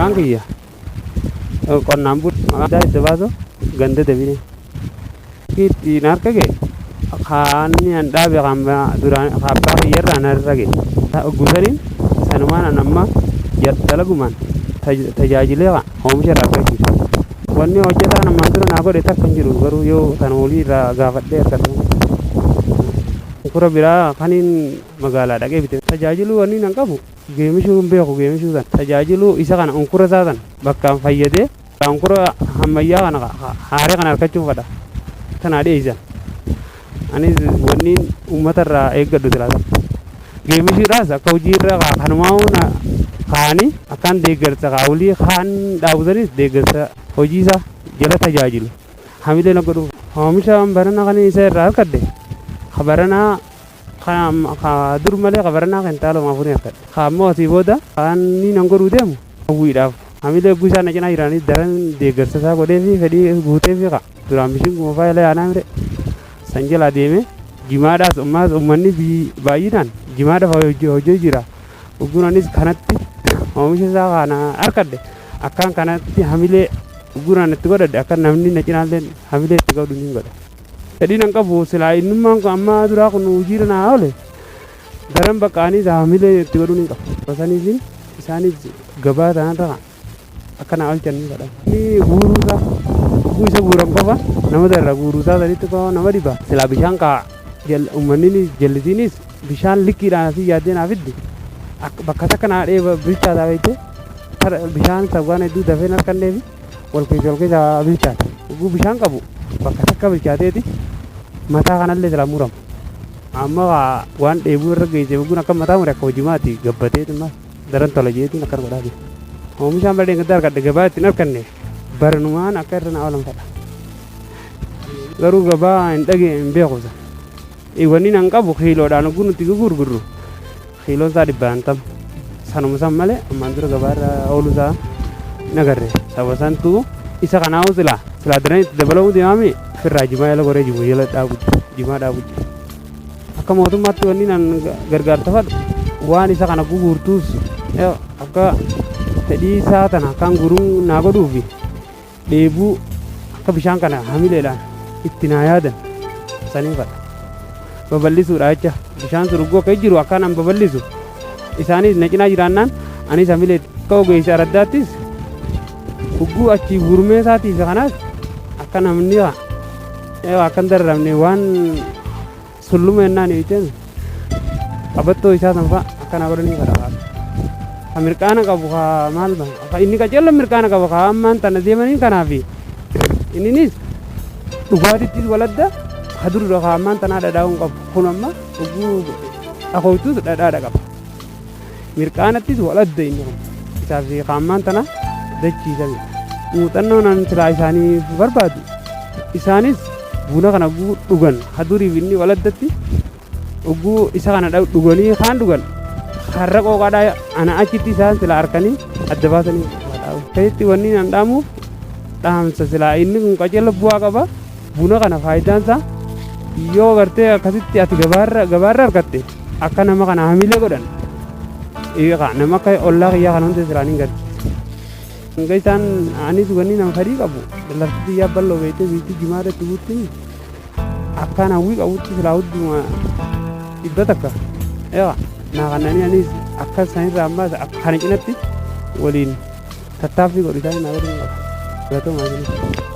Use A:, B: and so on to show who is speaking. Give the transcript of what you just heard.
A: Maqaan kiyya qonnaan bulaa maqaan isaa Baasoo ganda Dabinee. Ittiin harka ga'e kaanni an dhaabe kan duraan abbaa kiyyarraa narra ga'e. Gusaniin sanumaan an amma dalagumaan tajaajilee oomisha irraa argachuu. Wanni hojjetaan ammaan dura naa godhe takka hin jiru, garuu yoo tan olii irraa gaafadhee argadhe. Kura biraa kaniin magaalaa dhaqee bite tajaajiluu wanni nan qabu geemishuu hin beeku. Geemishuu san tajaajiluu isa kana unkura isaa san bakkaan fayyadee unkura ammayyaa kana haaree kana argachuun fedha. Tanaa dhiyeessan. Anis wanni uummata irraa eeggadhu silaasa. Geemishuudhaas akka hojii irra kanumaa kaanii akkaan deeggarsa kaawulii kaan dhaabusanis deeggarsa hojii isaa jala tajaajilu. Hamilee na godhu. Oomisha barana kan isa irraa argadhe baranaa dur malee baranaa kentaaloma 4 argadhe. Ammoo asii booda kan inni nan godhuu deemu hawwiidhaaf hamilee eeguu isaa na cinaa jiraanis daran deeggarsa isaa godhee fi fedhii guutee fi duraan bishiin kuma faayila yaanaa mire san jalaa deemee jimaadhaas ammaas uummanni baay'inaan jimaadhaaf hojii jira. Ugguun anis kanatti oomisha isaa kana argadhe akkaan kanatti hamilee ugguun itti godhadhe akka namni na cinaallee hamilee itti godhu ni godha. Fedhii nan qabu silaa innummaan kun amma duraa kun hojiirra naa oole daran bakka anis hamilee itti godhuu ni qaba. Saniifin isaanis gabaa tanarra akka naa oolchan ni godha. Inni guuruusaa ugguu isa guuran qofa namoota irra guuruusaa sanitti qofa nama dhiba. Silaa bishaan kaa uummanni jallisiinis bishaan likkiidhaan asii yaaddee naa fiddi bakka takka naa dheeba bilchaataa beekte bishaan sabwaan hedduu dafee hin harkanneefi wal keessa bilchaata. Ugguu bishaan qabu bakka takka bilchaateeti mataa kanallee silaa murama. Amma waan dheebuu irra geesse ugguun akka mataa mure akka hojimaati gabbateeti daran tola jeetiin akkana godhaa jira. Oomishaan bara dheengaddaa argadhe gabaa ittiin arganne baranumaan akka irra naa oolan fedha. Garuu gabaa hin dhage hin beeku. Wanni nan qabu kiiloodhaan oguu nuti gurgurru kiiloon isaa 150. Sanuma san malee ammaan dura gabaa irra ooluu isaa hin agarre. Saba santu isa kanaa'u silaa silaa daran itti dabalamuu deemaami ofirraa jimaa jala goree jimu jala dhaabu jimaa dhaabu jira. Akka mootummaatti wanni nan gargaarsa fadhu waan isa kana gugurtuus akka fedhii isaa tana akkaan guuruun naa godhuufi dheebuu akka bishaan kana hamileedhaan itti naa yaadan saniin fadha. Babal'isuudha jecha bishaan sun ugguu akka jiru akkaan an babal'isu isaanis na cinaa jiraannaan anis hamilee akka ogeessa araddaattis ugguu achii gurmee isaatiif kanaas akka namni akka hin dararamne waan sulluma jennaan jechuun qabattoo isaa san fa'a akkana godhanii fedha. Ka mirqaana qabu ka maal ka inni qaceello mirqaana qabu ka ammaan tana deemanii kanaafi inninis dhugaatittis waladda ka dur ka ammaan tanaa dhadhaa hin qabu kun amma dhuguu akooytuus dhadhaadha qaba. Mirqaanattis waladda inni kun isaaf ka ammaan tana dachiisame. Muuxannoo nan silaa isaaniif barbaadu isaanis buna kana dhugan ka duriif inni waladdatti ugguu isa kana dhuganii kaan dhugan har'a qooqaadhaa ana achitti isaan sila harkanii adda baasanii Akkasitti wanni nan dhaamuuf dhaamsa silaa inni kun qaceela bu'aa qaba. Buna kana faayidaan isaa yoo gartee akkasitti ati gabaarra argatte akka nama kana hamilee godhan nama akka ollaa kiyyaa kana hunda silaa ni gadi. Hanga isaan anis wanni nama fedhii qabu lafti biyyaa bal'oo beektee biitti jimaa irratti guutti akkaan hawwii qabutti silaa hunduma 100 eegaa naa kannanii anis akka sanirraa ammaas kana cinatti waliin tattaaffii godhu isaan naa godhuu qaba. Galatoomaa jiru.